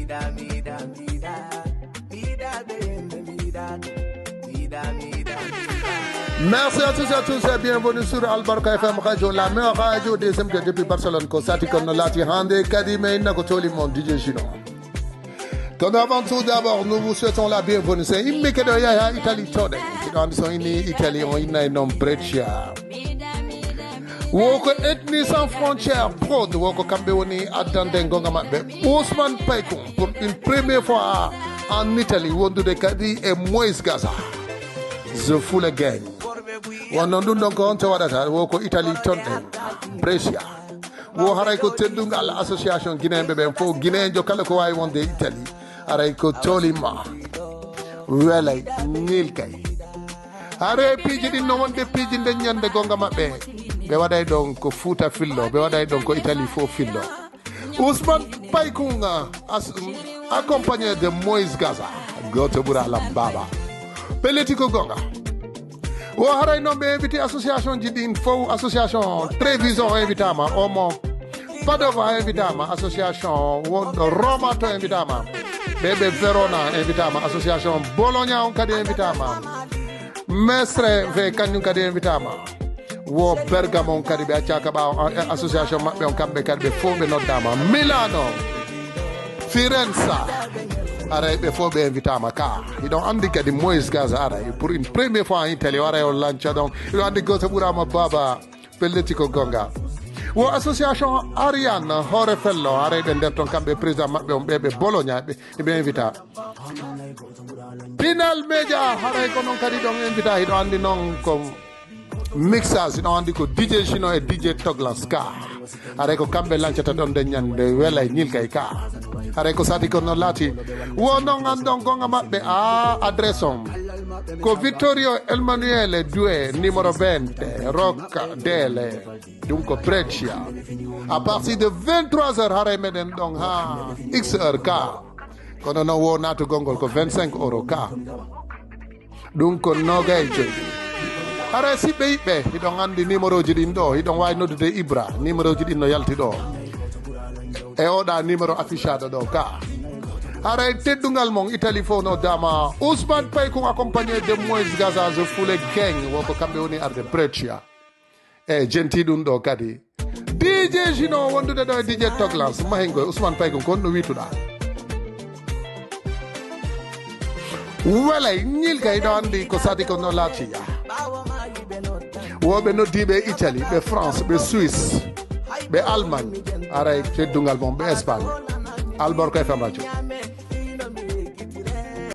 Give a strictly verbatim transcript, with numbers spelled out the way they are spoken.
Merci à tous et à tous et bienvenue sur Albarka F M Radio, la meilleure radio des M D depuis Barcelone. Ko sati kono lati hande kadi mais inna ko toli mon D J Gino. Comme avant tout d'abord, nous vous souhaitons la bienvenue. C'est Immike de Yaya Italie Tode. Qui donne son ini Italie, on inna non Breccia. Woko Ethnie Sans Frontières Prod, woko kambe woni addande gonga mabbe. Ousmane Paykun pour une première fois en Italie, wondude kadi e Moïse Gaza. The Full Gang. Wonno ɗum ɗon ko on to waɗata, woko Italie ton ɗen. Brescia. Wo haray ko teddungal association guinéen ɓe ɓen fof, guinéen jo kala ko wawi wonde Italie. Haray ko tolima. Welay, nilkay. Hare piiji ɗin no wonde piiji nden ñande gonga maɓɓe. Ɓe waɗay ɗon ko Fuuta fillo, ɓe waɗay ɗon ko Italie fof fillo. Ousmane Paykun, as- accompagné de Moïse Gaza. Goto ɓura lam baba. Pelleti ko gonga. Wo haray noon ɓe invité association ji ɗin fof, association Treviso invitama, omo Padova invitama, association wonɗo Roma to invitama. Ɓe ɓe Verona invitama, association Bologna on kadi invitama. Mestre ve kañum kadi invitama. Wo Bergamo on kadi ɓe accaka ɓawo association maɓɓe on, kamɓe kadi ɓe fof ɓe noddama. Milano, Firenze, aray ɓe fof ɓe invitama ka. Hiɗon andi kadi Moïse Gaza aray pour une première fois en Italie, aray on lanca ɗon. Hiɗon andi goto ɓurama baba. Pelleti ko gonga. Wo association Ariane hoore fello, haray ɓe nder ton kamɓe président maɓɓe on ɓe ɓe Bologna ɓe ɓe invita. Pinal Media haray ko non kadi ɗon invita, hiɗo andi non ko mixage, hiɗo andi ko D J Gino e D J Toglas ka. Haray ko kamɓe lancata ɗon nde ñande welay ñilkay ka. Haray ko sati ko non laati. Wo non an ɗon gonga maɓɓe a adresse on. Ko Vittorio Emanuele Due, numéro vingt, Rocca Dele. Ɗum ko Brescia. À partir de vingt-trois heures haray meɗen ɗon ha X heure ka. Kono non wo natugol ngol ko vingt-cinq euro ka. Ɗum ko nogay joyi. Haray siɓɓe yiɓɓe, hiɗon andi numéro ji ɗin ɗo, hiɗon wawi noddude Ibra, numéro ji ɗin no yalti ɗo. E oɗa numéro affichaɗo ɗo ka. Haray teddungal mon Italie fof no dama. Ousmane Paykun accompagné de Moïse Gaza, the Full Gang, wo ko kamɓe woni arde Brescia. E jenti ɗum ɗo kadi. D J Gino wondude ɗo e D J Toglas, mahingo e Ousmane Paykun, ko honno wituɗa? Welay, ñilga, hiɗo andi ko sadi ko no laati. Woɓe noddiɓe Italie, ɓe France, ɓe Suisse, ɓe Allemagne, aray teddungal mon, ɓe Espagne. Albarka F M Radio.